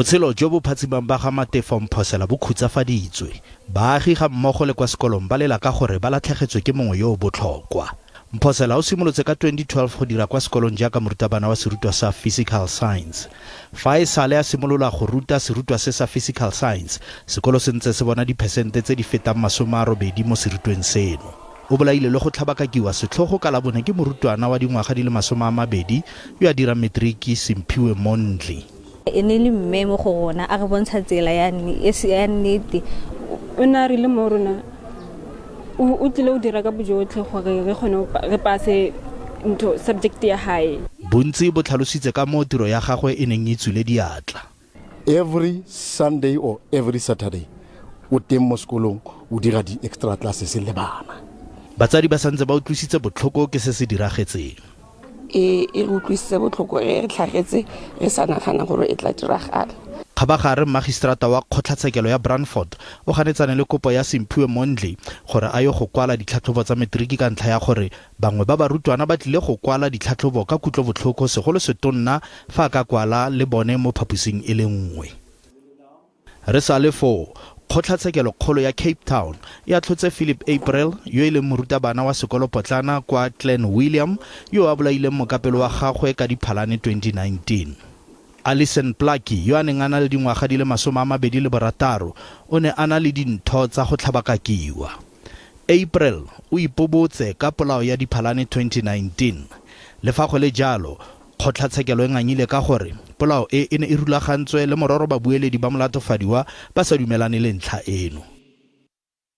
Botshelo jo bo phatsimang ba ga Matefo Mphosela bo khutsafaditswe. Baagi ga mmogo le kwa sekolong ba lela ka gore ba latlhegetswe ke mongwe yo o botlhokwa. Mphosela o simolotse ka 2012 go dira kwa sekolong jaaka morutabana wa serutwa sa Physical Science. Fa e sale a simolola go ruta serutwa se sa Physical Science, sekolo se ntse se bona diphesente tse di fetang 80 mo serutweng seno. O bolaile le go tlhabakakiwa setlhogo ka Labone ke morutwana wa dingwaga di le 20 yo a dirang metiriki, Simphiwe Mondli. E ne e le mme mo go rona, a re bontsha tsela ya nnete. O ne a rile mo rona o tlile o dira ka bojotlhe gore re kgone re pase ntho subject ya hae. Bontsi bo tlhalositse ka moo tiro ya gagwe e neng e tswile diatla. Every Sunday or every Saturday o teng mo sekolong o dira di extra classes le bana. Batsadi ba santse ba utlwisitse botlhoko ke se se diragetseng. E e re utlwisitse botlhoko, e re tlhagetse re sa nagana gore e tla diragala. Kgabagare, Mmagiseterata wa Kgotlatshekelo ya Brandfort o ganetsane le kopo ya Simphiwe Mondli gore a yo go kwala ditlhatlhobo tsa metiriki ka ntlha ya gore bangwe ba barutwana ba tlile go kwala ditlhatlhobo ka kutlobotlhoko segolo setonna fa a ka kwala le bone mo phaposing e le nngwe. Re sa le foo, Kgotlatshekelo-kgolo ya Cape Town e atlhotse Phillip April, yo e leng morutabana wa sekolo-potlana kwa Clan William, yo a bolaileng mokapelo wa gagwe ka Diphalane 2019. Alison Plaatjie, yo a neng a na le dingwaga di le 26, o ne a na le dintho tsa go tlhabakakiwa. April o ipobotse ka polao ya Diphalane 2019. Le fa go le jalo, Kgotlatshekelo e ngangile ka gore polao e e ne e rulagantswe le mororo babueledi ba molatofadiwa ba sa dumelane le ntlha eno.